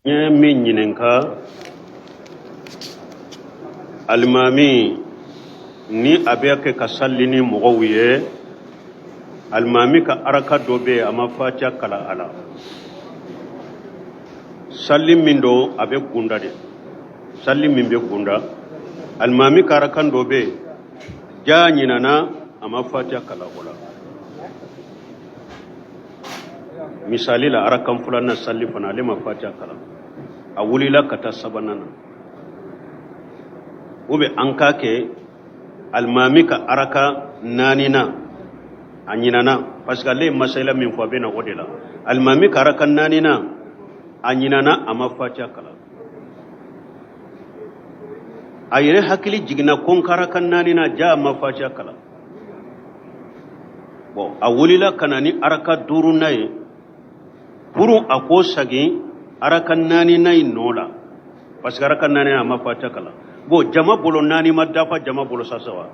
N ye min ɲininka, alimami ni a bɛ kɛ ka sali ni mɔgɔw ye, alimami ka araka dɔ bɛ yen, a ma fatiya kalan a la. Sali min don, a bɛ gunda de, sali min bɛ gunda, alimami ka arakan dɔ bɛ yen, ja ɲinana, a ma fatiya kalan o la. Misali la, arakan filanan sali fana, ale ma fatiya kalan, a wulila ka taa sabanan na. Ou bien an k'a kɛ alimami ka araka naaninan, a ɲinana, parce que ale ye masala min fɔ, a bɛ na o de la. Alimami ka araka naaninan, a ɲinana, a ma fatiya kalan. A yɛrɛ hakili jiginna ko n ka araka naaninan, ja a ma fatiya kalan. Bon, a wulila ka na ni araka duurunan ye pour a k'o sagin araka naaninan in nɔ la, parce que araka naaninan, a ma fatiya kalan. Bon, jama bolo naani ma dafa jama bolo sasa wa?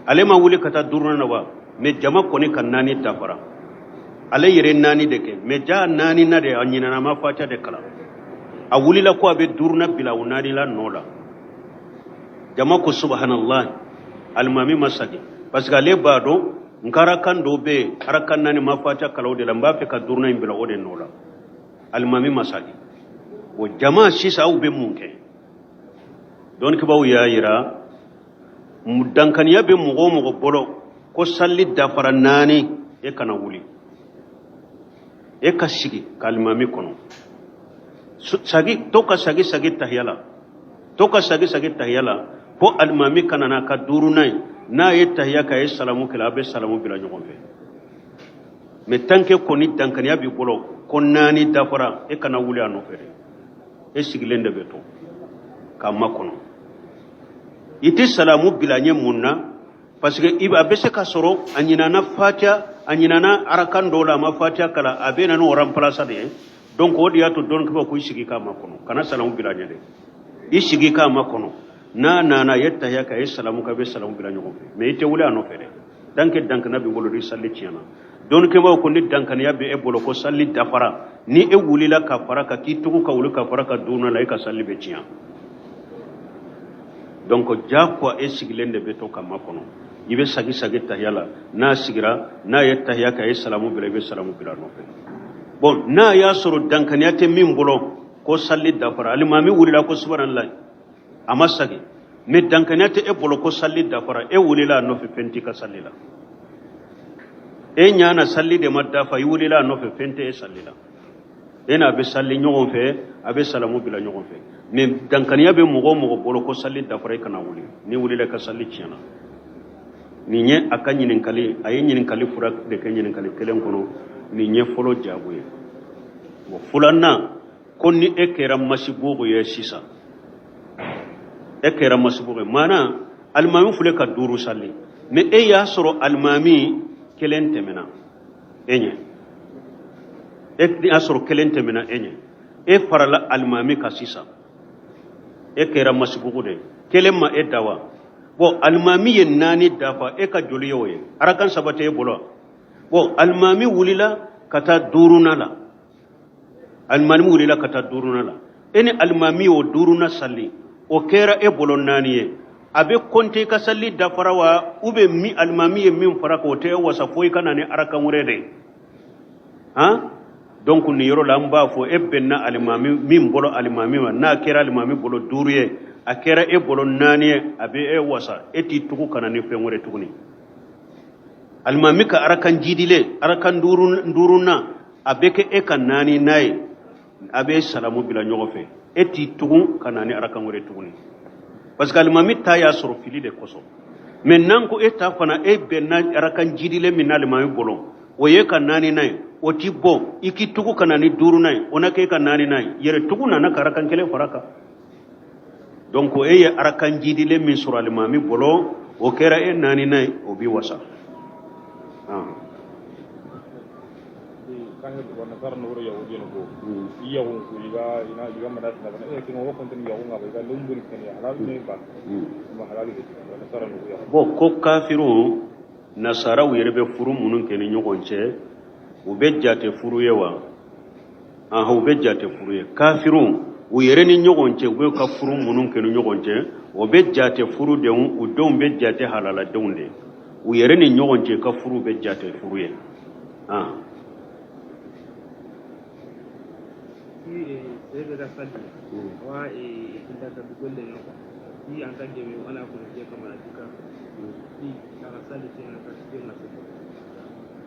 Ale ma wuli ka taa duurunan na wa? Mais jama kɔni ka naani dafara, ale yɛrɛ naani de kɛ. Mais ja naaninan de, a ɲinana, a ma fatiya de kalan. A wulila ko a bɛ duurunan bila o naani la nɔ la. Jama ko subhanallah, alimami ma sagin, parce que ale b'a dɔn n ka arakan dɔ bɛ yen, arakan naani ma fatiya kalan o de la, n b'a fɛ ka duurunan in bila o de nɔ la. Alimami ma sagin o. Jama sisan, aw bɛ mun kɛ? Dɔnnikɛbaaw y'a yira, dankaniya bɛ mɔgɔ o mɔgɔ bolo ko sali dafara naani, e kana wuli, e ka sigi ka alimami kɔnɔ. Sagi to ka sagi sagi tahiya la, to ka sagi sagi tahiya la, fo alimami ka na n'a ka duurunan ye. N'a ye tahiya kɛ, a ye salamu kɛ, a bɛ salamu bila ɲɔgɔn fɛ. Mais tant que kɔni dankaniya b'i bolo ko naani dafara, e kana wuli a nɔfɛ dɛ, e sigilen de bɛ to k'a makɔnɔ. I tɛ salamu bila ɲɛ. Mun na? Parce que a bɛ se ka sɔrɔ a ɲinana fatiya, a ɲinana arakan dɔw la, a ma fatiya kalan, a bɛ na n'o remplacer de ye. Donc o de y'a to dɔnnikɛbaw ko i sigi k'a makɔnɔ, kana salamu bila ɲɛ dɛ, i sigi k'a makɔnɔ. N'a nana, a ye tahiya kɛ, a ye salamu kɛ, a bɛ salamu bila ɲɔgɔn fɛ. Mais i tɛ wuli a nɔfɛ dɛ, tant que dankaniya b'i bolo ni sali tiɲɛna. Dɔnnikɛbaw ko ni dankaniya bɛ e bolo ko sali dafara, ni e wulila ka fara kan, k'i tugu ka wuli ka fara ka duurunan la, e ka sali bɛ tiɲɛ. Donc jagoya e sigilen de bɛ to ka makɔnɔ, i bɛ sagi sagi tahiya la. N'a sigira, n'a ye tahiya kɛ, a ye salamu bila, i bɛ salamu bila a nɔfɛ. Bon, n'a y'a sɔrɔ dankaniya tɛ min bolo ko sali dafara, alimami wulila ko subhanallah, a ma sagi, mais dankaniya tɛ e bolo ko sali dafara, e wulila a nɔfɛ, fɛn t'i ka sali la. E ɲana sali de ma dafa, i wulila a nɔfɛ, fɛn tɛ e sali la. E n'a bɛ sali ɲɔgɔn fɛ, a bɛ salamu bila ɲɔgɔn fɛ. Mais dankaniya bɛ mɔgɔ o mɔgɔ bolo ko sali dafara, i kana wuli. N'i wulila, i ka sali tiɲɛna. Nin ye a ka ɲininkali, a ye ɲininkali fura de kɛ ɲininkali kelen kɔnɔ. Nin ye fɔlɔ jaabu ye. Bon, filanan ko ni e kɛra masibugu ye sisan, e kɛra masibugu ye, maana alimami filɛ ka duuru sali, mais e y'a sɔrɔ alimami kelen tɛmɛna e ɲɛ, e y'a sɔrɔ kelen tɛmɛna e ɲɛ, e farala alimami kan sisan, e kɛra masibugu de ye, kelen ma e dan wa? Bon, alimami ye naani dafa, e ka joli ye o ye? Arakan saba tɛ e bolo. Bon, alimami wulila ka taa duurunan la, alimami wulila ka taa duurunan la, e ni alimami y'o duurunan sali, o kɛra e bolo naani ye. A bɛ kɔnte i ka sali dafara wa, ou bien mi alimami ye min fara k'o tɛ e wasa fo i ka na ni arakan wɛrɛ de ye? Han, donc nin yɔrɔ la, an b'a fɔ e bɛnna alimami min bolo, alimami ma, n'a kɛra alimami bolo duuru ye, a kɛra e bolo naani ye, a bɛ e wasa, e t'i tugu ka na ni fɛn wɛrɛ tuguni. Alimami ka arakan jidilen, arakan duurunan, a bɛ kɛ e ka naani n'a ye, a bɛ salamu bila ɲɔgɔn fɛ, e t'i tugu ka na ni arakan wɛrɛ tuguni, parce que alimami ta y'a sɔrɔ fili de kosɔn. Mais n'an ko e ta fana, e bɛnna arakan jidilen min n'alimami bolo, o ye ka naani n'a ye, o ti bɔ i k'i tugu ka na ni duurunan ye, o na k'e ka naani n'a ye, yɛrɛ tugu nana ka arakan kelen fara kan. Donc e ye arakan jidilen min sɔrɔ alimami bolo, o kɛra e naani n'a ye, o b'i wasa. Bon, ko kafiru nasaraw yɛrɛ bɛ furu minnu kɛ ni ɲɔgɔn cɛ, u bɛ jate furu ye wa? Ahan, u bɛ jate furu ye. Kafiru U yɛrɛ ni ɲɔgɔn cɛ, u bɛ ka furu minnu kɛ ni ɲɔgɔn cɛ, o bɛ jate furu de, u denw bɛ jate halaladenw de. U yɛrɛ ni ɲɔgɔn cɛ ka furu bɛ jate furu ye.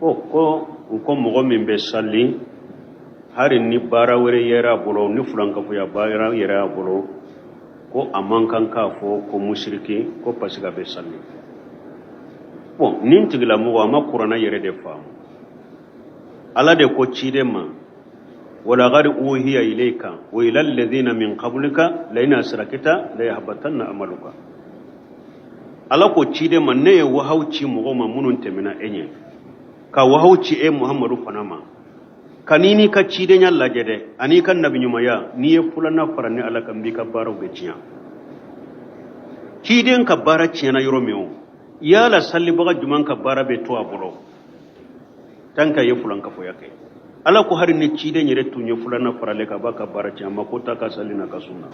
Ko u ko mɔgɔ min bɛ sali, hali ni baara wɛrɛ yɛrɛ a bolo, ni fulankafoya baara yɛrɛ a bolo, ko a man kan k'a fɔ ko musiriki, ko parce que a bɛ sali. Bon, nin tigilamɔgɔ a ma kuranna yɛrɛ de faamu. Ala de ko ciden ma: walaqad uhiya ilayka wa ila alladhina min qablika la in asrakta la yahbatanna amaluka. Ala ko ciden ma: ne ye wahaw ci mɔgɔw ma minnu tɛmɛna e ɲɛ, ka wahaw ci e Muhammadu fana ma. Ka n'i n'i ka cidenya lajɛ dɛ, ani i ka nabiɲumanya, n'i ye filanan fara ne Ala kan, n b'i ka baaraw bɛɛ tiɲɛ. Ciden ka baara tiɲɛna yɔrɔ min, o yala salibaga jumɛn ka baara bɛ to a bolo tant que a ye fulankafoya kɛ? Ala ko hali ni ciden yɛrɛ tun ye filanan faralen kan, a b'a ka baara tiɲɛ, a ma ko ta ka sali n'a ka sun na.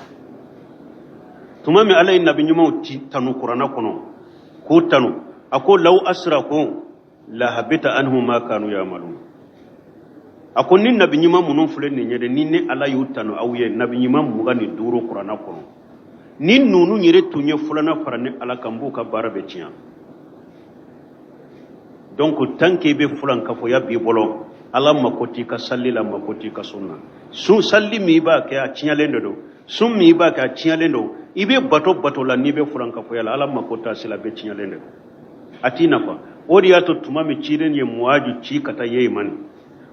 Tuma min Ala ye nabi ɲumanw ci tanu kuranna kɔnɔ, k'o tanu, a ko: law asraku lahabita anhum ma kanu yamalun. A ko ni nabi ɲuman minnu filɛ nin ye dɛ, ni ne Ala y'u tanu aw ye, nabi ɲuman 25 kuranna kɔnɔ, ni ninnu yɛrɛ tun ye filanan fara ne Ala kan, n b'u ka baara bɛɛ tiɲɛ. Donc tant que i bɛ fulankafoya b'i bolo, Ala mako t'i ka sali la, mako t'i ka sun na. Sun sali min i b'a kɛ, a tiɲɛlen de don. Sun min i b'a kɛ, a tiɲɛlen don. I bɛ bato bato la, n'i bɛ fulankafoya la, Ala mako t'a si la, a bɛɛ tiɲɛlen de don, a t'i nafa. O de y'a to tuma min ciden ye Muwaju ci ka taa Yemani,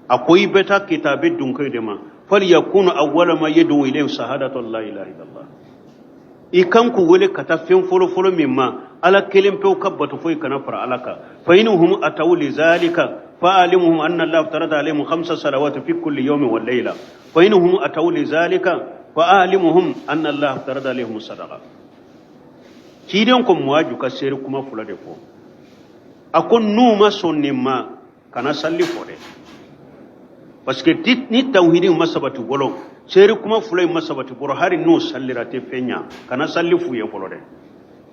a ko i bɛ taa kitabe dunkew de ma, falyakunu awwala ma yad'u ilayhim shahadatu la ilaha illallah. I kan k'u wele ka taa fɛn fɔlɔ-fɔlɔ min ma, Ala kelen pewu ka bato, foyi kana fara Ala kan. Fa inhum ataw lizalika fa'alimuhum anna Allah farada alayhim khamsa salawati fi kulli yawmin wa layla. Fa inhum ataw lizalika fa'alimuhum anna Allah farada alayhim sadaqa. Ciden ko Muwaju ka seere kuma fila de fɔ. A ko n'u ma sɔn nin ma, kana salli fɔ dɛ, parce que ni tawhidi ma sabati bolo, seere kuma fila in ma sabati bolo, hali n'o sallira tɛ fɛn ɲa. Kana salli f'u ye fɔlɔ dɛ,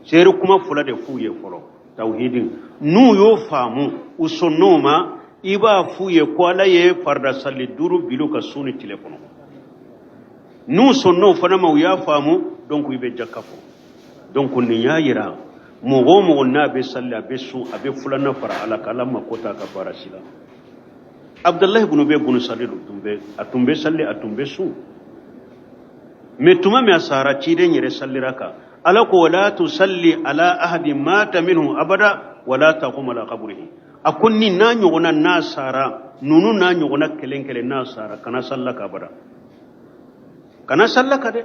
seere kuma fila de f'u ye fɔlɔ, tawhidi. N'u y'o faamu, u sɔnn'o ma, i b'a f'u ye ko Ala ye farida salli duuru bil'u ka su ni tile kɔnɔ. N'u sɔnn'o fana ma, u y'a faamu, donc i bɛ jaka fɔ. Donc nin y'a yira, mɔgɔ o mɔgɔ n'a bɛ salli, a bɛ sun, a bɛ filanan fara Ala kan, Ala mako t'a ka baara si la. Abdulahi bunu bɛ bunu sali tun bɛ, a tun bɛ salli, a tun bɛ sun, mais tuma min a sara, ciden yɛrɛ sallira kan. Ala ko: wala tusalli ala ahadi mata minhu abada wala taqum ala qabrihi. A ko ni n'a ɲɔgɔnna n'a sara, ninnu n'a ɲɔgɔnna kelen kelen n'a sara, kana salla ka abada, kana salla ka dɛ,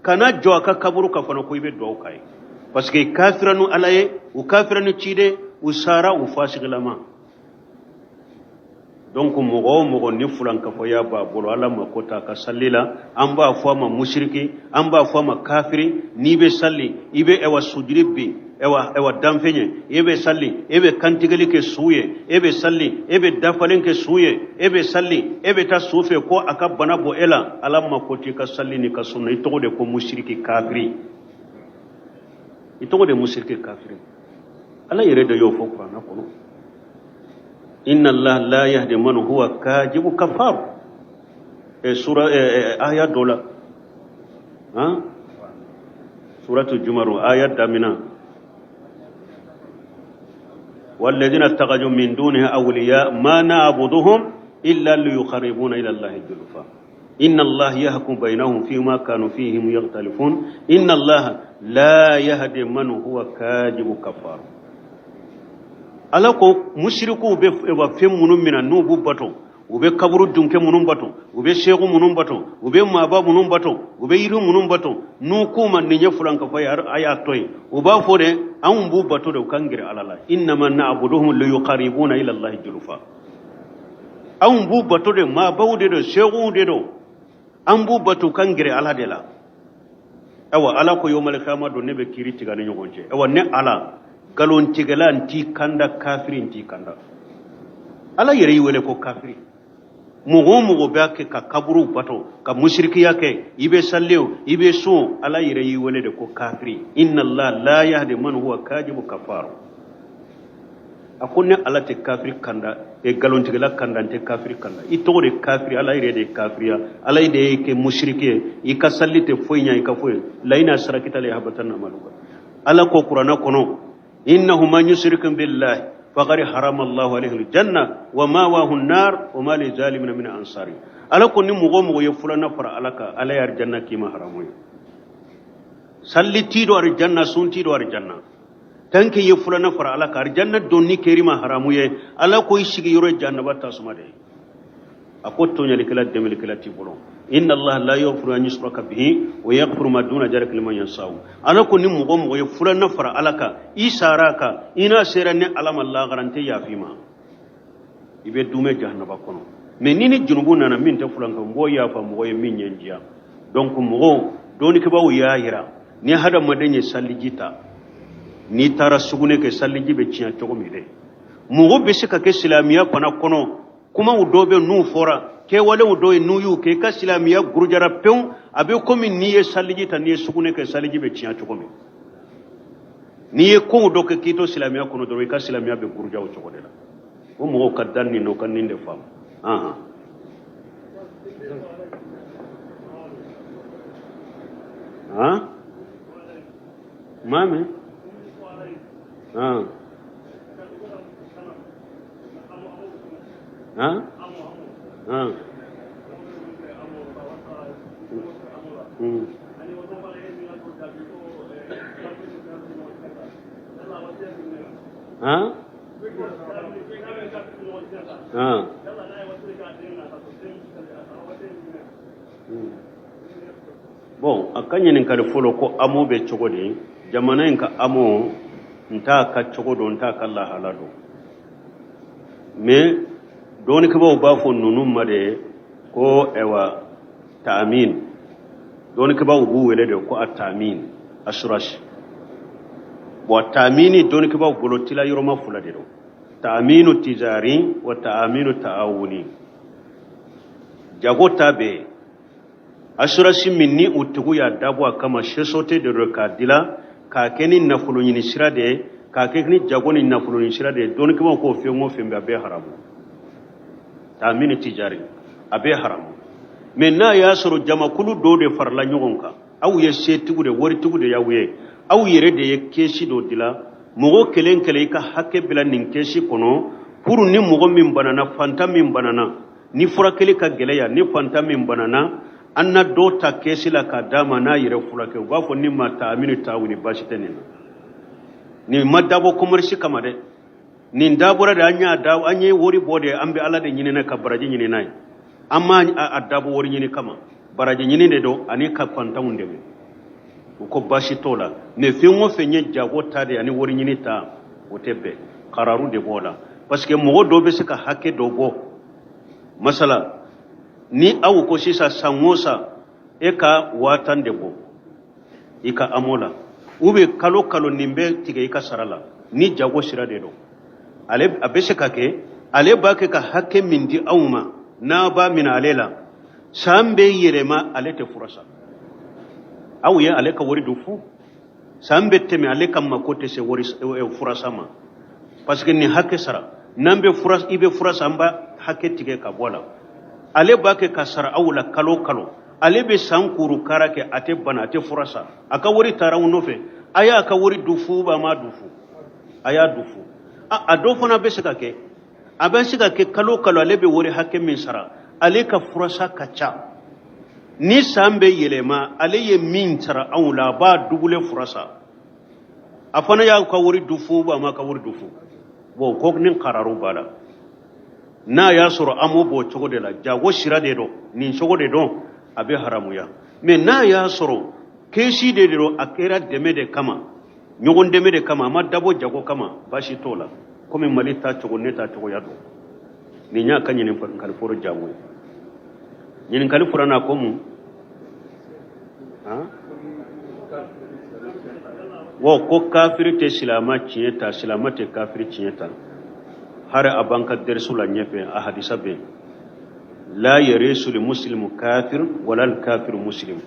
kana jɔ a ka kaburu ka fana ko i bɛ duwawu k'a ye, parce que kafira nu Ala ye, u kafira ni ciden, u sara u fasigilama. Donc mɔgɔ o mɔgɔ ni fulankafoya b'a bolo, Ala mako t'a ka salli la. An b'a fɔ a ma musiriki, an b'a fɔ a ma kafiri. N'i bɛ salli, i bɛ ɛwa sujiri bin ɛwa danfɛn ye, e bɛ salli, e bɛ kantigɛli kɛ su ye, e bɛ salli, e bɛ dafalen kɛ su ye, e bɛ salli, e bɛ taa su fɛ ko a ka bana bɔ e la, Ala mako t'i ka salli ni ka sun na. I tɔgɔ de ko musiriki kafiri, i tɔgɔ de musiriki kafiri. Ala yɛrɛ de y'o fɔ kuranɛ kɔnɔ: inna Allah la yahdi man huwa kajibu kafar. E sura aya dɔ la, han, suratu jumaru aya damina: والذين اتخذوا من دونه أولياء ما نعبدهم إلا ليقربونا إلى الله زلفى إن الله يحكم بينهم فيما كانوا فيه يختلفون إن الله لا يهدي من هو كاذب كفار. Ala ko musirikuw bɛ fɛn minnu minɛ n'u b'u bato, u bɛ kaburu dunke minnu bato, u bɛ seku minnu bato, u bɛ maaba minnu bato, u bɛ yiri minnu bato, n'u k'u ma nin ye fulankafoya ye, a y'a to yen, u b'a fɔ de anw b'u bato de u k'an gɛrɛ Ala la. Innama na'buduhum liyuqarribuna ila Allahi zulfa. Anw b'u bato de, maabaw de don, sekuw de don, an b'u bato k'an gɛrɛ Ala de la. Awa Ala ko yawmal qiyamah don ne bɛ kiiri tigɛ ni ɲɔgɔn cɛ. Awa ne Ala, nkalontigɛla n t'i kanda, kafiri n t'i kanda. Ala yɛrɛ y'i wele ko kafiri. Mɔgɔ o mɔgɔ b'a kɛ ka kaburuw bato, ka musirikiya kɛ, i bɛ sali o, i bɛ sun o, Ala yɛrɛ y'i wele de ko kafiri. Inna Allah la yahdi man huwa kajibu kafar. A ko ne Ala tɛ kafiri kanda, e nkalontigɛla kanda, n tɛ kafiri kanda. I tɔgɔ de kafiri, Ala yɛrɛ de ye kafiriya, Ala de y'i kɛ musiriki ye, i ka sali tɛ foyi ɲɛ, i ka foyi. La in asrakita la yahbatanna amaluka. Ala ko kuranɛ kɔnɔ, innahu man yushrik billahi faqad harama Allahu alayhi aljanna wa mawahu an-nar wa ma lizalimina min ansari. Ala ko ni mɔgɔ o mɔgɔ ye fulana fara Ala kan, Ala ye aljanna k'i ma haramu ye. Salli t'i don aljanna, sun t'i don aljanna. Tant que i ye fulana fara Ala kan, aljanna donni kɛr'i ma haramu ye. Ala ko i sigiyɔrɔ ye jahannaba tasuma de ye. A ko tɔɲɔlikɛla dɛmɛlikɛla t'i bolo. Inna allaha la yaghfiru an yushraka bihi wa yaghfiru ma duna dhalika liman yasha'u. Ala ko ni mɔgɔ o mɔgɔ ye fulana fara Ala kan, i sara a kan, i n'a sera ne Ala ma lahara, n tɛ yafa i ma, i bɛ dumɛ jahanaba kɔnɔ. Mais ni ni junubu nana min tɛ fulan kan, n b'o yafa mɔgɔ ye min ye n diya. Donc mɔgɔw, dɔnnikɛbaaw y'a yira, ni hadamaden ye saliji ta, n'i taara sugunɛ kɛ, saliji bɛ tiɲɛ cogo min dɛ. Mɔgɔ bɛ se ka kɛ silamɛya fana kɔnɔ, kumaw dɔ bɛ n'u fɔra, kɛwalew dɔ ye n'u y'u kɛ, i ka silamɛya gurujara pewu. A bɛ komi n'i ye saliji ta, n'i ye sugunɛ kɛ, saliji bɛ tiɲɛ cogo min. N'i ye kow dɔ kɛ k'i to silamɛya kɔnɔ dɔrɔn, i ka silamɛya bɛ guruja o cogo de la. O mɔgɔw ka da nin na, o ka nin de faamu. Ahan. Han? Maa min? Han? Han? Han? Hmm. Han? Han? Bon, a ka ɲininkali fɔlɔ ko amo bɛ cogo di? Jamana in ka amo, n t'a ka cogo dɔn, n t'a ka lahala dɔn. Mais dɔnnikɛbaaw b'a fɔ ninnu ma de ko ɛwa taamin. Dɔnnikɛbaaw b'u wele de ko a taamin assurance. Bon, taamini dɔnnikɛbaaw bolo tila yɔrɔma fila de don: taaminu tijari wa taaminu taawuni. Jago ta bɛ yen, assurance min ni o tigiw y'a dabɔ a kama, société de don k'a dila k'a kɛ ni nafolo ɲini sira de ye, k'a kɛ ni jago ni nafolo ɲini sira de ye. Dɔnnikɛbaaw k'o fɛn o fɛn bɛ, a bɛɛ haramu. Taamini tijari, a bɛɛ haramu. Mais n'a y'a sɔrɔ jamakulu dɔw de farala ɲɔgɔn kan, aw ye setigiw de, waritigiw de y'aw ye, aw yɛrɛ de ye kɛsi dɔ dila, mɔgɔ kelen kelen i ka hakɛ bila nin kɛsi kɔnɔ, pour ni mɔgɔ min banana, fantan min banana, ni furakɛli ka gɛlɛya, ni fantan min banana, an na dɔ ta kɛsi la k'a d'a ma n'a yɛrɛ furakɛ. U b'a fɔ ni ma taamini taawuni, baasi tɛ nin na. Nin ma dabɔ commerce kama dɛ, nin dabɔra de, an y'a da, an ye wari bɔ de, an bɛ Ala de ɲini ka baraji ɲini n'a ye. An ma a dabɔ wari ɲini kama, baraji ɲini de don ani ka fantanw dɛmɛ. U ko baasi t'o la. Mais fɛn o fɛn ye jago ta de ani wari ɲini ta, o tɛ bɛn, kararu de b'o la. Parce que mɔgɔ dɔw bɛ se ka hakɛ dɔ bɔ. Masala, ni aw ko sisan san o san e ka 10,000 de bɔ i ka amo la, ou bien kalo kalo nin bɛ tigɛ i ka sara la, ni jago sira de don, ale a bɛ se ka kɛ ale b'a kɛ ka hakɛ min di aw ma, n'a b'a minɛ ale la, san bɛ yɛlɛma, ale tɛ fura san, aw ye ale ka wari don fu. San bɛ tɛmɛ, ale ka mako tɛ se wari fura san ma, parce que nin hakɛ sara, n'an bɛ fura, i bɛ fura san, an b'a hakɛ tigɛ ka bɔ a la. Ale b'a kɛ ka sara aw la kalo kalo, ale bɛ san kuru kara kɛ, a tɛ bana, a tɛ fura san, a ka wari taara aw nɔfɛ. A y'a ka wari dun fu, a m'a dun fu, a y'a dun fu. A dɔ fana bɛ se ka kɛ, a bɛ se ka kɛ kalo kalo ale bɛ wari hakɛ min sara, ale ka furasa ka ca. Ni san bɛ yɛlɛma, ale ye min sara anw la, a b'a dubule furasa. A fana y'a ka wari dun fu, a m'a ka wari dun fu. Bon, ko ni kararu b'a la, n'a y'a sɔrɔ an m'o b'o cogo de la, jago sira de don, nin cogo de don, a bɛ haramuya. Mais n'a y'a sɔrɔ kɛsi de don, a kɛra dɛmɛ de kama, ɲɔgɔn dɛmɛ de kama, a ma dabɔ jago kama, baasi t'o la. Komi Mali ta cogo, ne ta cogoya don. Nin y'a ka ɲininkali fɔlɔ jaabu ye. Ɲininkali filanan ko mun? Wa ko kafiri tɛ silama tiɲɛ ta, silama tɛ kafiri tiɲɛ ta. Hari a b'an ka dɛrisu la ɲɛfɛ, a hadisa bɛ yen. La yarisul muslimu kafir wala al kafir muslim.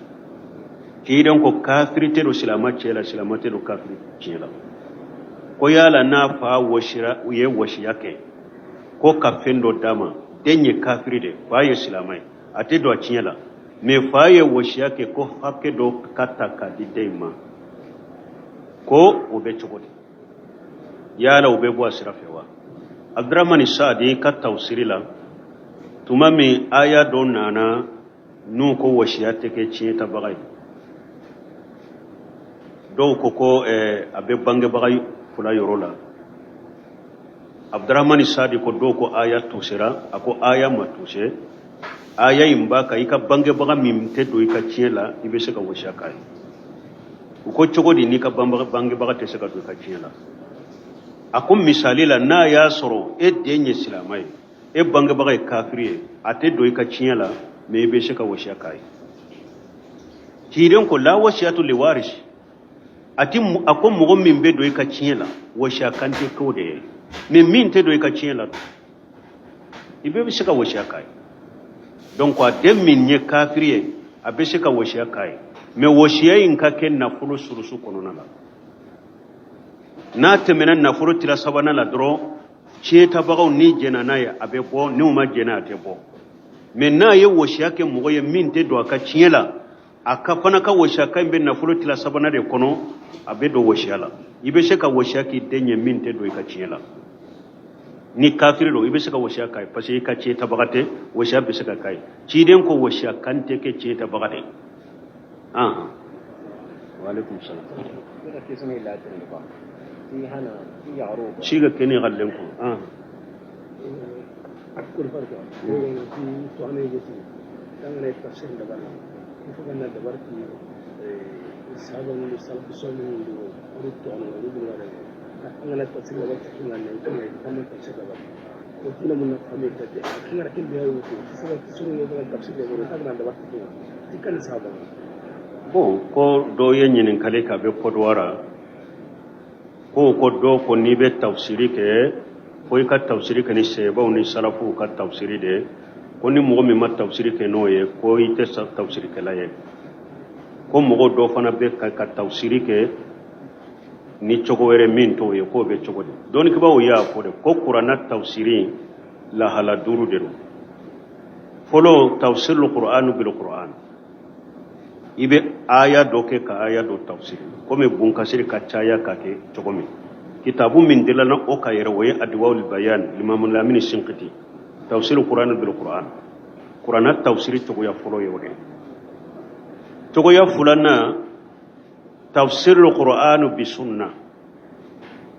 Ciden ko kafiri tɛ don silama ciyɛn la, silama tɛ don kafiri ciyɛn la. Ko yala n'a fa wasira, u ye wasiya kɛ ko ka fɛn dɔ d'a ma, den ye kafiri de, fa ye silama ye, a tɛ don a ciyɛn la, mais fa ye wasiya kɛ ko hakɛ dɔ ka ta k'a di den in ma, ko o bɛ cogo di? Yala o bɛ bɔ a sira fɛ wa? Abdurahmani Saadi ka tafsiri la, tuma min aya dɔ nana n'u ko wasiya tɛ kɛ tiɲɛtabaga ye, dɔw ko ko a bɛ bangebaga fila yɔrɔ la. Abdurahmani Saadi ko dɔw ko aya tusera, a ko aya ma tuse. Aya in b'a kan i ka bangebaga min tɛ don i ka tiɲɛ la, i bɛ se ka wasiya k'a ye. U ko cogo di n'i ka bangebaga tɛ se ka don i ka tiɲɛ la? A ko misali la, n'a y'a sɔrɔ e den ye silamɛ ye, e bangebaga ye kafiri ye, a tɛ don i ka tiɲɛ la, mais i bɛ se ka wasiya k'a ye. Ciden ko la wasiyatu li waris, a ti a ko mɔgɔ min bɛ don i ka tiɲɛ la, wasiya kan tɛ k'o de ye, mais min tɛ don i ka tiɲɛ la, i bɛ se ka wasiya k'a ye. Donc a den min ye kafiri ye, a bɛ se ka wasiya k'a ye, mais wasiya in ka kɛ nafolo surusu kɔnɔna la. N'a tɛmɛna nafolo tila sabanan la dɔrɔn, tiɲɛtabagaw ni jɛnna n'a ye, a bɛ bɔ, n'u ma jɛnna, a tɛ bɔ. Mais n'a ye wasiya kɛ mɔgɔ ye min tɛ don a ka tiɲɛ la, a ka fana ka wasiya kan bɛ nafolo tila sabanan de kɔnɔ, a bɛ don wasiya la. I bɛ se ka wasiya k'i den ye min tɛ don i ka tiɲɛ la. Ni kafiri don, i bɛ se ka wasiya k'a ye, parce que i ka tiɲɛtabaga tɛ, wasiya bɛ se ka k'a ye. Ciden ko wasiya kan tɛ kɛ tiɲɛtabaga de ye. Wa alaikum salam. Siga keni gallen ko Bon, ko dɔ ye ɲininkali k'a bɛ Kɔdiwara, ko dɔ ko n'i bɛ tafsiri kɛ, fo i ka tafsiri kɛ ni sahabaw ni salafuw ka tafsiri de, ko ni mɔgɔ min ma tafsiri kɛ n'o ye, ko i tɛ tafsirikɛla ye. Ko mɔgɔ dɔ fana bɛ ka tafsiri kɛ ni cogo wɛrɛ min t'o ye, k'o bɛ cogo di? Dɔnnikɛbaaw y'a fɔ de ko kuranna tafsiri lahala duuru de don. Fɔlɔ, tafsirul qur'an bil qur'an, i bɛ aya dɔ kɛ ka aya dɔ tafsiri, komi bunkasiri ka caya ka kɛ cogo min. Kitabu min delana o ka yɛrɛ, o ye Adwawul Bayan, Limamu Lamini Sinkiti, tafsirul qur'an bil qur'an. Kuranna tafsiri cogoya fɔlɔ ye o de ye. Cogoya filanan, tafsirul qur'an bi sunna,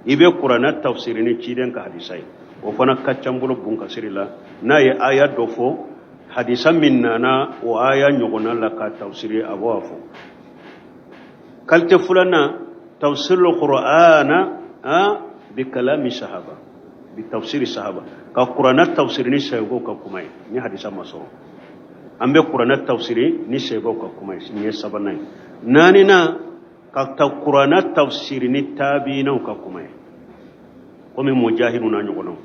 i bɛ kuranna tafsiri ni ciden ka hadisa ye. O fana ka ca n bolo bunkasiri la. N'a ye aya dɔ fɔ, hadisa min nana o aya ɲɔgɔnna la ka tafsiri, a b'o fɔ. Qualité filanan, tafsirul qur'ana bi kalami sahaba, bi tafsiri sahaba, ka kuranna tafsiri ni sahabaw ka kuma ye. Ni hadisa ma sɔrɔ, an bɛ kuranna tafsiri ni sahabaw ka kuma ye, nin ye sabanan ye. Naaninan, ka ta kuranna tafsiri ni tabiinaw ka kuma ye, komi mujahidu n'a ɲɔgɔnnaw,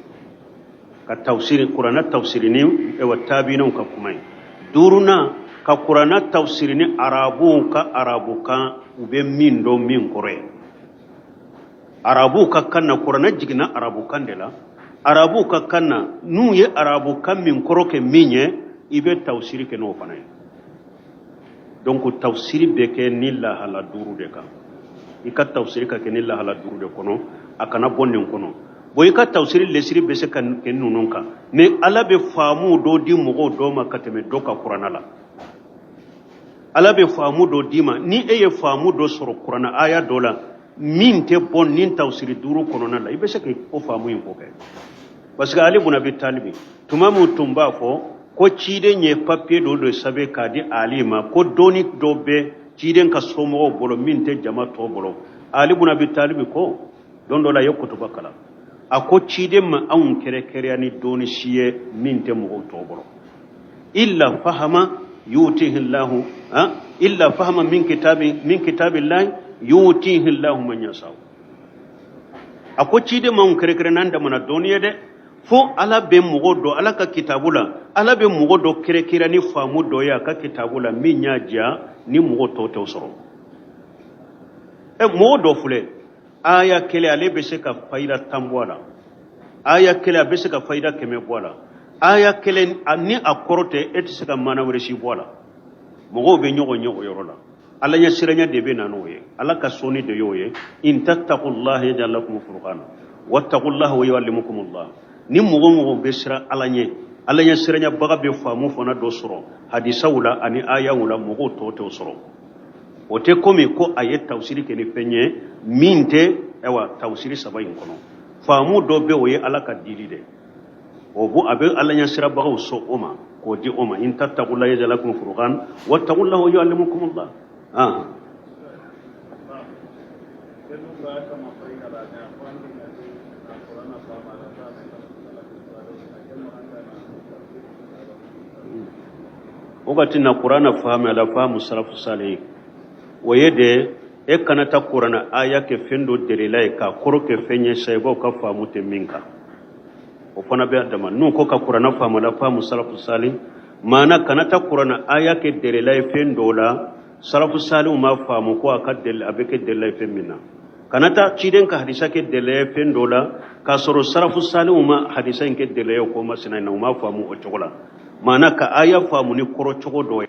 ka tafsiri kuranna tafsiri ni ewa tabiinaw ka kuma ye. Duurunan, ka kuranna tafsiri ni arabuw ka arabukan, u bɛ min dɔn min kɔrɔ ye arabuw ka kan na. Kuranna jiginna arabukan de la, arabuw ka kan na, n'u ye arabukan min kɔrɔ kɛ min ye, i bɛ tafsiri kɛ n'o fana ye. Donc tafsiri bɛ kɛ ni lahala duuru de kan. I ka tafsiri ka kɛ ni lahala duuru de kɔnɔ, a kana bɔ nin kɔnɔ. Bon, i ka tafsiri lesiri bɛ se ka kɛ ninnu kan, mais Ala bɛ faamu dɔ di mɔgɔw dɔ ma ka tɛmɛ dɔ kan kuranna la. Ala bɛ faamu dɔ d'i ma, ni e ye faamu dɔ sɔrɔ kuranna aya dɔ la min tɛ bɔ nin tafsiri duuru kɔnɔna la, i bɛ se k'o faamu in fɔ kɛ. Parce que Ali bun Abi Talibi, tuma min tun b'a fɔ ko ciden ye papiye dɔ de sɛbɛn k'a di Ali ma, ko dɔnni dɔ bɛ ciden ka somɔgɔw bolo min tɛ jama tɔ bolo, Ali bun Abi Talibi ko don dɔ la, a ye kutuba kalan, a ko ciden ma anw kɛrɛkɛrɛya ni dɔnni si ye min tɛ mɔgɔw tɔ bolo, illa fahama yutihi Allahu, illa fahama min kitabi, min kitabillahi yutihi Allahu man yasha. A ko ciden m'anw kɛrɛkɛrɛ n'an damana dɔnni ye dɛ. Fo Ala bɛ mɔgɔ dɔ, Ala ka kitabu la, Ala bɛ mɔgɔ dɔ kɛrɛkɛrɛ ni faamu dɔ ye a ka kitabu la min y'a diya ni mɔgɔ tɔw t'o sɔrɔ. Ɛ mɔgɔ dɔ filɛ, aya kelen ale bɛ se ka fayida 10 bɔ a la, aya kelen a bɛ se ka fayida 100 bɔ a la, aya kelen ni a kɔrɔ tɛ e tɛ se ka maana wɛrɛ si bɔ a la. Mɔgɔw bɛ ɲɔgɔn ɲɛ o yɔrɔ la. Ala ɲɛsiranya de bɛ na n'o ye, Ala ka sɔnni de y'o ye. In tattaqullaha yaj'al lakum furqana wattaqullaha wa yu'allimukumullah. Ni mɔgɔ o mɔgɔ bɛ siran Ala ɲɛ, Ala ɲɛsiranyabaga bɛ faamu fana dɔ sɔrɔ hadisaw la ani ayaw la, mɔgɔw tɔw t'o sɔrɔ. O tɛ komi ko a ye tawusiri kɛ ni fɛn ye min tɛ ayiwa tawusiri saba in kɔnɔ. Faamu dɔ bɛ o ye Ala ka dili de o bo a bɛ Ala ɲɛsirabagaw sɔn o ma k'o di o ma. In tattaqullaha yaj'al lakum furqan wattaqullaha wa yu'allimukumullah. Wagati na Kurana fahami ala fahamu salafu salih, o ye de e kana taa Kurana aya kɛ fɛn dɔ delila ye k'a kɔrɔ kɛ fɛn ye sahibaw ka faamu tɛ min kan. O fana bɛ a dama n'u ko ka Kurana faamu ala fahamu salafu salih, maana kana taa Kurana aya kɛ delila ye fɛn dɔ la salafu salihu ma faamu ko a ka del a bɛ kɛ delila ye fɛn min na. Kana taa ciden ka hadisa kɛ delila ye fɛn dɔ la k'a sɔrɔ salafu salihu ma hadisa in kɛ delila ye o ko masina in na, u ma faamu o cogo la. Maana ka aya faamu ni kɔrɔ cogo dɔ ye.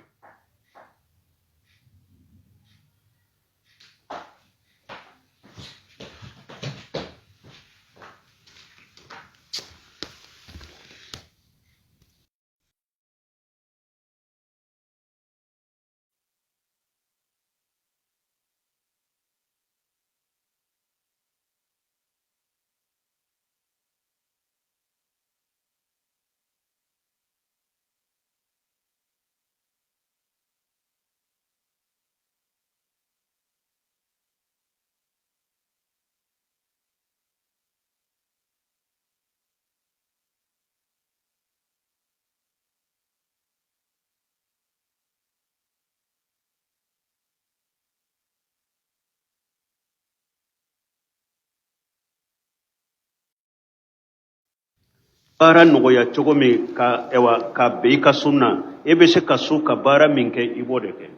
Baara nɔgɔya cogo min ka ɛwa ka bɛn i ka sun na, e bɛ se ka sun ka baara min kɛ i b'o de kɛ.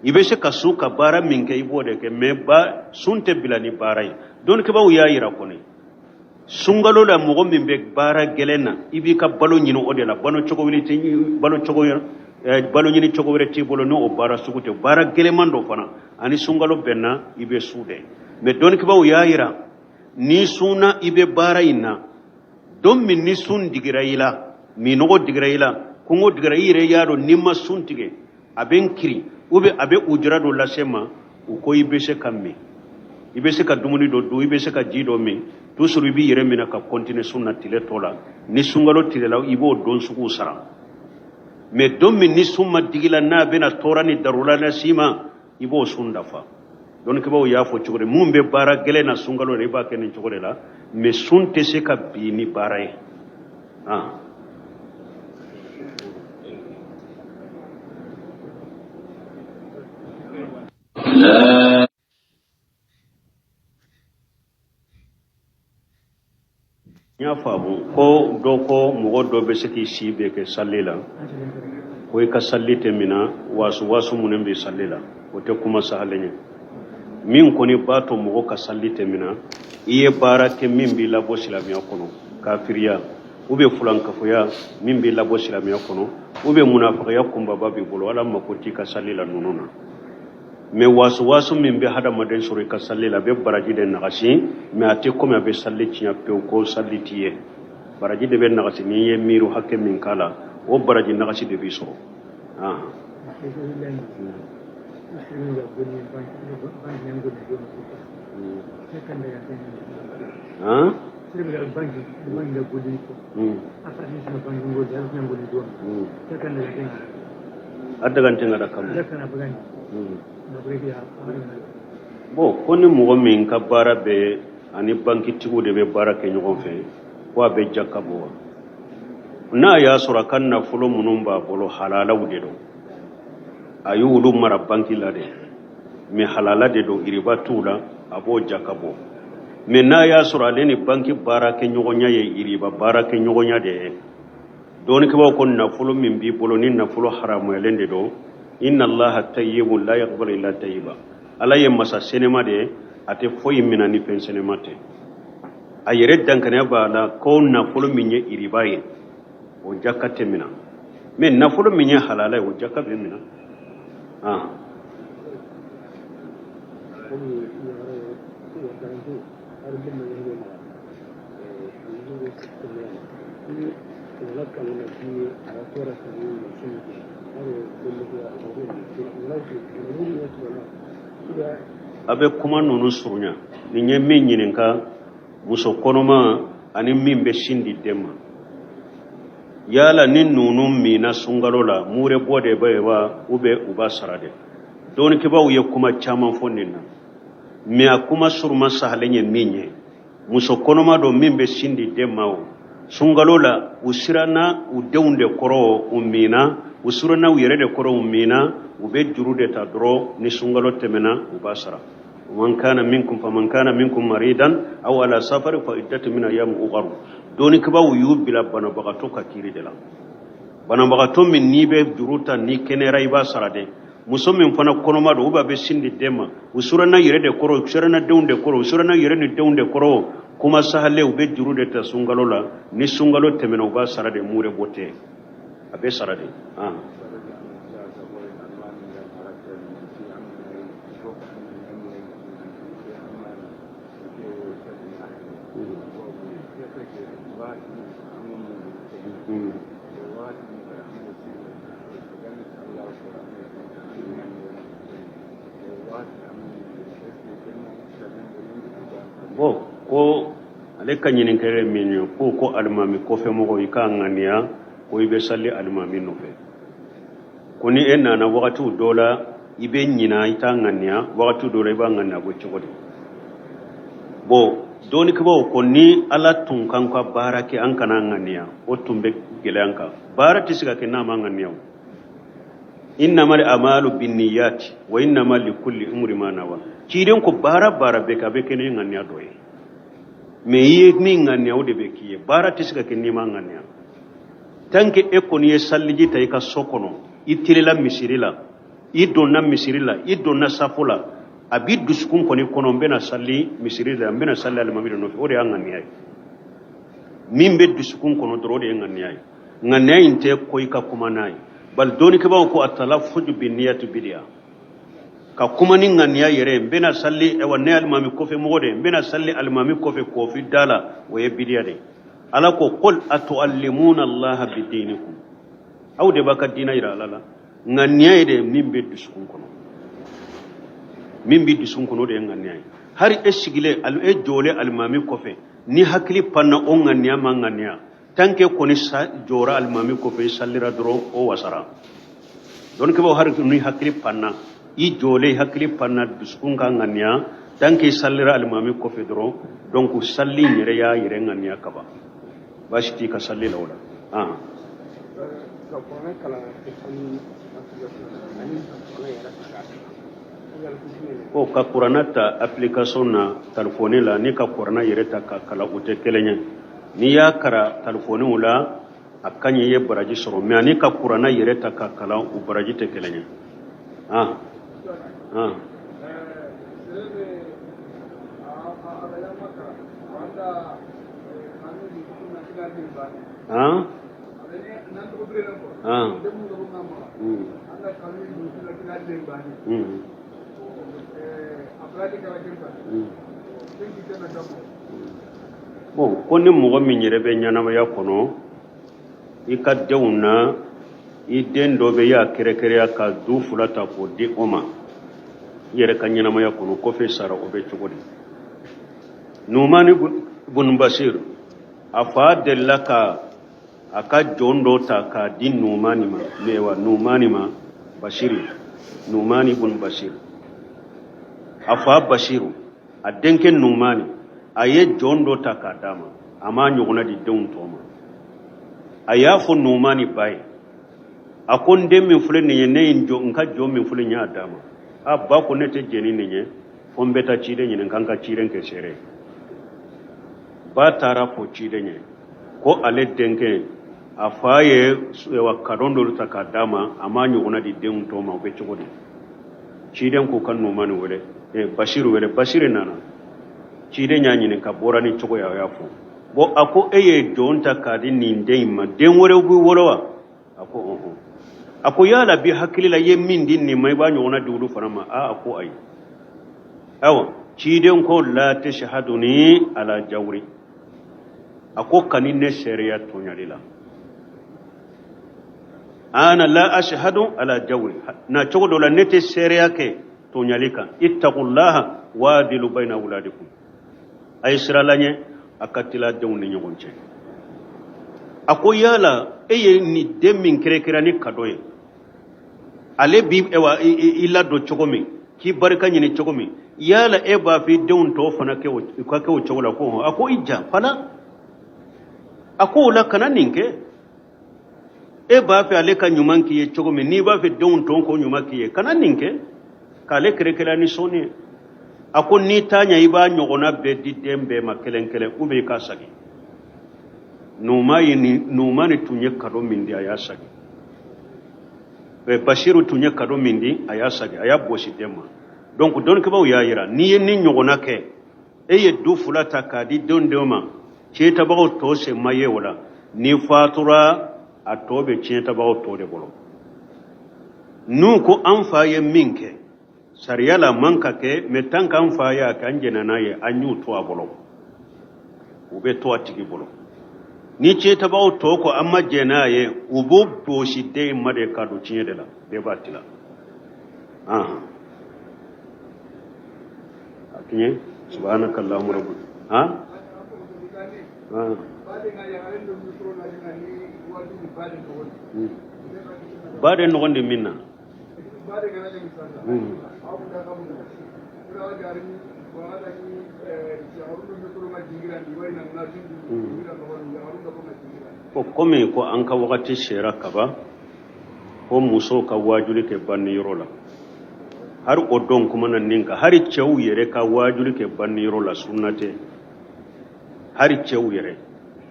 I bɛ se ka sun ka baara min kɛ i b'o de kɛ, mais ba sun tɛ bila ni baara ye. Dɔnnikɛbaaw y'a yira kɔni sunkalo la mɔgɔ min bɛ baara gɛlɛn na, i b'i ka balo ɲini o de la. Balo cogo wɛrɛ tɛ, balo cogo balo ɲini cogo wɛrɛ t'i bolo n'o baara sugu tɛ. Baara gɛlɛnman dɔ fana ani sunkalo bɛnna, i bɛ sun dɛ. Mais dɔnnikɛbaaw y'a yira n'i sunna i bɛ baara in na, don min ni sun digira i la, minnɔgɔ digira i la, kɔngɔ digira i yɛrɛ y'a dɔn n'i ma sun tigɛ a bɛ n kirin ou bien a bɛ ujura dɔ lase n ma, u ko i bɛ se ka min, i bɛ se ka dumuni dɔ dun, i bɛ se ka ji dɔ min, toujours i b'i yɛrɛ minɛ ka continuer sun na tile tɔ la. Ni sunkalo tilela i b'o don sugu sara. Mais don min ni sun ma digi la n'a bɛna tɔɔrɔ ni darura las'i ma, i b'o sun dafa. Dɔnnikɛbaaw y'a fɔ cogo di, mun bɛ baara gɛlɛn na sunkalo la i b'a kɛ nin cogo de la, mais sun tɛ se ka bin ni baara ye. N y'a faamu ko dɔ ko mɔgɔ dɔ bɛ se k'i si bɛɛ kɛ sali la, ko i ka sali tɛ mina, wasu wasu minnu bɛ sali la, o tɛ kuma sahalen ye. Min kɔni b'a to mɔgɔ ka sali tɛ mina, i ye baara kɛ min b'i labɔ silamɛya kɔnɔ, kafiriya ou bien fulankafoya min b'i labɔ silamɛya kɔnɔ, ou bien munafagaya kunbaba b'i bolo, Ala mako t'i ka sali la ninnu na. Mais wasu wasu min bɛ hadamaden sɔrɔ i ka sali la, a bɛ baraji de nagasi, mais a tɛ komi a bɛ sali tiɲɛ pewu ko sali t'i ye. Baraji de bɛ nagasi n'i ye miiri hakɛ min k'a la, o baraji nagasi de b'i sɔrɔ. A dagante da kama bon ko ni mɔgɔ min ka baara bɛ ani bankitigiw de bɛ baara kɛ ɲɔgɔn fɛ, ko a bɛ jaka bɔ wa? N'a y'a sɔrɔ a ka nafolo minnu b'a bolo halalaw de don, a y'olu mara banki la de, mais halala de don, iriba t'u la, a b'o jaka bɔ. Mais n'a y'a sɔrɔ ale ni banki baarakɛɲɔgɔnya ye iriba baarakɛɲɔgɔnya de ye, dɔnnikɛbaaw ko nafolo min b'i bolo ni nafolo haramuyalen de don, inna allaha tayyibun la yaqbalu illa tayyiba, Ala ye masa senema de ye, a tɛ foyi mina ni fɛn senema tɛ. A yɛrɛ dankaniya b'a la ko nafolo min ye iriba ye, o jaka tɛ mina, mais nafolo min ye halala ye, o jaka bɛ mina. Ah. A bɛ kuma ninnu surunya. Nin ye min ɲininka, muso kɔnɔma ani min bɛ sin di den ma, yala ni ninnu minna sunkalo la, mure bɔ de bɛ yen wa, ou bien u b'a sara de? Dɔnnikɛbaaw ye kuma caman fɔ nin na, mais a kuma suruma sahalen ye min ye, muso kɔnɔma don min bɛ sin di den ma, o sunkalo la, u siranna u denw de kɔrɔ, u minna, u siranna u yɛrɛ de kɔrɔ, u minna, u bɛ juru de ta dɔrɔn, ni sunkalo tɛmɛna, u b'a sara. Man kana minkum faman kana minkum maridan aw ala safari fa iddatu min ayyamin ukhar. Dɔnnikɛbaaw y'u bila banabagatɔ ka kiri de la. Banabagatɔ min n'i bɛ juru ta, n'i kɛnɛyara, i b'a sara de. Muso min fana kɔnɔma don, ou bien a bɛ sin di den ma, u siranna yɛrɛ de kɔrɔ, u siranna denw de kɔrɔ, u siranna yɛrɛ ni denw de kɔrɔ, kuma sahalen, u bɛ juru de ta sunkalo la, ni sunkalo tɛmɛna, u b'a sara de, mure bɔ tɛ, a bɛ sara de. Ah. Bon, ko ale ka ɲininkali ye min ye, ko alimami kɔfɛ mɔgɔ, i k'a ŋaniya ko i bɛ sali alimami nɔfɛ, ko ni e nana wagatiw dɔ la, i bɛ ɲina, i t'a ŋaniya, wagati dɔ la, i b'a ŋaniya, ko cogo di? Bon, dɔnnikɛbaaw ko ni Ala tun k'an ka baara kɛ an kana ŋaniya, o tun bɛ gɛlɛya an kan. Baara tɛ se ka kɛ n'a ma ŋaniya. O innamal amalu binniyati wa innama likulli imri ma nawa. Ciden ko baara baara bɛ kɛ, a bɛ kɛ ni ŋaniya dɔ ye, mais i ye min ŋaniya, o de bɛ k'i ye. Baara tɛ se ka kɛ n'i ma ŋaniya. Tant que e kɔni ye saliji ta i ka so kɔnɔ, i telila misiri la, i donna misiri la, i donna safo la, a b'i dusukun kɔni kɔnɔ, n bɛna sali misiri la, n bɛna sali alimami de nɔfɛ, o de y'a ŋaniya ye. Min bɛ dusukun kɔnɔ dɔrɔn, o de ye ŋaniya ye. Ŋaniya in tɛ ko i ka kuma n'a ye. Bali dɔnnikɛbaaw ko atalafuzu bi niyati bidiya, ka kuma ni ŋaniya yɛrɛ ye, n bɛna sali, ayiwa, ne alimami kɔfɛ mɔgɔ de ye, n bɛna sali alimami kɔfɛ k'o da la, o ye bidiya de ye. Ala ko qul atuallimuna allaha bidinikum, aw de b'a ka diina yira Ala la. Ŋaniya ye de min bɛ dusukun kɔnɔ, min bɛ dusukun kɔnɔ, o de ye ŋaniya ye. Hari e sigilen, e jɔlen alimami kɔfɛ, ni hakili panna o ŋaniya ma ŋaniya, tant que kɔni sa jɔra alimami kɔfɛ, i salira dɔrɔn, o wasara. Dɔnnikɛbaaw, hari ni hakili panna, i jɔlen, i hakili panna dusukun ka ŋaniya, tant que i salira alimami kɔfɛ dɔrɔn, donc sali in yɛrɛ y'a yɛrɛ ŋaniya kaban, baasi t'i ka sali la o la. Ah. Ka kuranɛ kalan telefɔni application na ani ka kuranɛ yɛrɛ ta k'a kalan. Ko ka kuranɛ ta application na telefɔni la ni ka kuranɛ yɛrɛ ta ka kalan, o tɛ kelen ye. N'i y'a kalan telefɔniw la, a ka ɲi, i ye baraji sɔrɔ, mais ani ka kuranɛ yɛrɛ ta ka kalan, o baraji tɛ kelen ye. Ah ah. Ah ah. Mm. Mm. Bon, ko ni mɔgɔ min yɛrɛ bɛ ɲɛnamaya kɔnɔ, i ka denw na, i den dɔ bɛ y'a kɛrɛkɛrɛya ka du fila ta k'o di o ma i yɛrɛ ka ɲɛnamaya kɔnɔ, kɔfɛ sara, o bɛ cogo di? Numani bun Basir, a fa delila ka a ka jɔn dɔ ta k'a di Numani ma, wa Numani ma, Bashiri, Numani bun Bashir, a fa Bashiru, a denkɛ Numani, a ye jɔn dɔ ta k'a d'a ma, a m'a ɲɔgɔnna di denw tɔ ma. A y'a fɔ Numani ba ye, a ko n den min filɛ nin ye, ne ye n jɔ n ka jɔn min filɛ nin ye, a d'a ma. A ba ko ne tɛ jɛn ni nin ye, fo n bɛ taa ciden ɲininka, n ka ciden kɛ seere ye. Ba taara fɔ ciden ye ko ale denkɛ, a fa ye wa kadɔn dɔ ta k'a d'a ma, a m'a ɲɔgɔnna di denw tɔw ma, o bɛ cogo di? Ciden ko ka Numani wele, Basiru wele. Basiru nana, ciden y'a ɲininka bɔra ni cogo ye, a y'a fɔ. Bon, a ko e ye jɔn ta k'a di nin den in ma, den wɛrɛw b'i bolo wa? A ko ɔhɔn. A ko yala bi hakili la, i ye min di nin ma, i b'a ɲɔgɔnna di olu fana ma? Aa, a ko ayi. Ayiwa, ciden ko la tashhaduni ala jawri, a ko kan'i ne seereya tɔɲali la. Ana la ashhadu ala jawri, na cogo dɔ la ne tɛ seereya kɛ tɔɲali kan. Ittaqullaha wadilu bayna awladikum, a ye siran Ala ɲɛ, a ka tila denw ni ɲɔgɔn cɛ. A ko yala e ye nin den min kɛrɛkɛrɛ ni kadɔ ye, ale bi ewa i ladon cogo min, k'i barika ɲini cogo min, yala e b'a fɛ i denw tɔw fana kɛ u ka kɛ o cogo la? Ko hɔn. A ko i jan fana, a ko o la kana nin kɛ. E b'a fɛ ale ka ɲuman k'i ye cogo min, n'i b'a fɛ denw tɔw k'o ɲuman k'i ye, kana nin kɛ k'ale kɛrɛkɛrɛ ni sɔnni ye. A ko n'i t'a ɲɛ, i b'a ɲɔgɔnna bɛɛ di den bɛɛ ma kelen kelen, ou bien i k'a sagi. Numani tun ye kado min di, a y'a sagi. Basiru tun ye kado min di, a y'a sagi, a y'a bɔsi den ma. Donc dɔnnikɛbaaw y'a yira, n'i ye nin ɲɔgɔnna kɛ, e ye du fila ta k'a di den dɔ ma, tiɲɛtabagaw tɔ sen ma ye o la, n'i fatura, a tɔ bɛ tiɲɛtabagaw tɔ de bolo. N'u ko an fa ye min kɛ sariya la man ka kɛ, mais tant qu'an fa y'a kɛ, an jɛnna n'a ye, an y'u to a bolo, u bɛ to a tigi bolo. Ni tiɲɛtabagaw tɔ ko an ma jɛn n'a ye, u b'o bosi den ma de ka don tiɲɛ de la, bɛɛ b'a tila. A tiɲɛ, subhanaka allahumma rabbana han han. Ba de nɔgɔn de min na. Ko komi ko an ka wagati sera kaban, ko musow ka waajuli kɛ banni yɔrɔ la, hari o don kuma na nin kan, hari cɛw yɛrɛ ka waajuli kɛ banni yɔrɔ la, sunna tɛ. Hari cɛw yɛrɛ,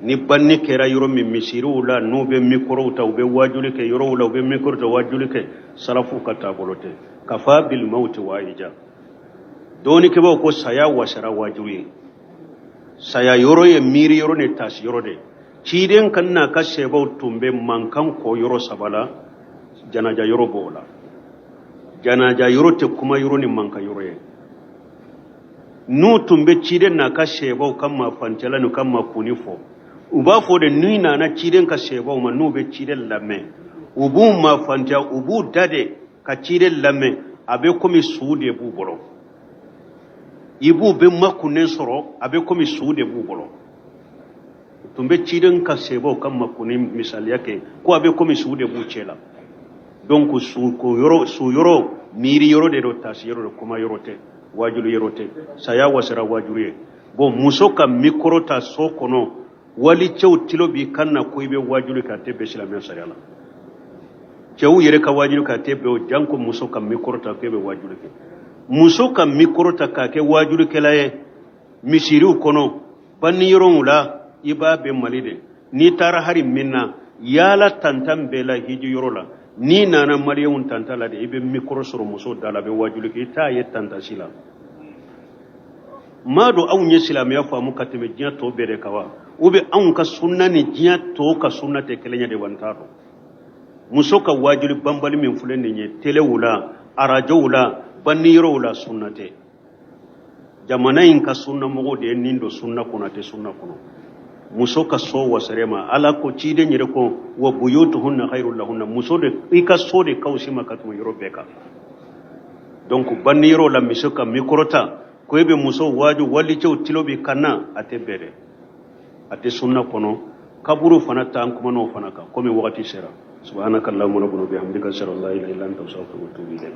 ni banni kɛra yɔrɔ min, misiriw la, n'u bɛ mikɔrɔw ta, u bɛ waajuli kɛ yɔrɔw la, u bɛ mikɔrɔ ta waajuli kɛ, salafu ka taabolo tɛ. Kafa bil mawti waija. Dɔnnikɛbaaw ko saya wasara waaju ye. Saya yɔrɔ ye miiri yɔrɔ ni taasi yɔrɔ de. Ciden kan n'a ka sɛbaw tun bɛ mankan kɔ yɔrɔ saba la, janaja yɔrɔ b'o la. Janaja yɔrɔ tɛ kuma yɔrɔ ni mankan yɔrɔ ye. N'u tun bɛ ciden n'a ka sɛbaw ka mafancɛla n'u ka makunni fɔ, u b'a fɔ de, n'u nana ciden ka sɛbaw ma, n'u bɛ ciden lamɛn, u b'u mafancɛ, u b'u da de ka ciden lamɛn, a bɛ komi su de b'u bolo. I b'u bɛ makunnen sɔrɔ, a bɛ komi su de b'u bolo. U tun bɛ ciden ka sɛbaw ka makunni misaliya kɛ ko a bɛ komi su de b'u cɛ la. Donc su ko yɔrɔ, su yɔrɔ, miiri yɔrɔ de don, taasi yɔrɔ don, kuma yɔrɔ tɛ, waajuli yɔrɔ tɛ. Saya wasara waajuli ye. Bon, muso ka mikɔrɔ ta so kɔnɔ, wali cɛw tilo b'i kan na ko i bɛ waajuli kɛ, a tɛ bɛn silamɛya sariya la. Cɛw yɛrɛ ka waajuli kɛ, a tɛ bɛn o, janko muso ka mikɔrɔ ta k'e bɛ waajuli kɛ. Muso ka mikɔrɔ ta k'a kɛ waajulikɛla ye misiriw kɔnɔ, banni yɔrɔw la, i b'a bɛ Mali de. N'i taara hari min na, yaala tantan bɛɛ la, hiji yɔrɔ la, n'i nana maliyɛnw tanta la de, i bɛ mikɔrɔ sɔrɔ muso da la, a bɛ waajuli kɛ, i t'a ye tanta si la. M'a dɔn anw ye silamɛya faamu ka tɛmɛ diɲɛ tɔ bɛɛ de kan wa, ou bien anw ka sunna ni diɲɛ tɔw ka sunna tɛ kelen ye de wa, n t'a dɔn. Muso ka waajuli banbali min filɛ nin ye telew la, arajow la, banni yɔrɔw la, sunna tɛ. Jamana in ka sunna mɔgɔw de ye nin don sunna kɔnɔ, a tɛ sunna kɔnɔ. Muso ka so wasarɛ ma, Ala ko, ciden yɛrɛ ko wa buyutuhunna khairul lahunna, muso de i ka so de ka wusa i ma ka tɛmɛ yɔrɔ bɛɛ kan. Donc banni yɔrɔ la, muso ka mikɔrɔ ta ko e bɛ muso waaju, walicɛw tilo b'i kan na, a tɛ bɛn dɛ, a tɛ sunna kɔnɔ. Kaburu fana ta, an kumana o fana kan komi wagati sera. Subhanaka allahumma rabbana bihamdika, ashhadu an la ilaha illa anta, astaghfiruka wa atubu ilayk.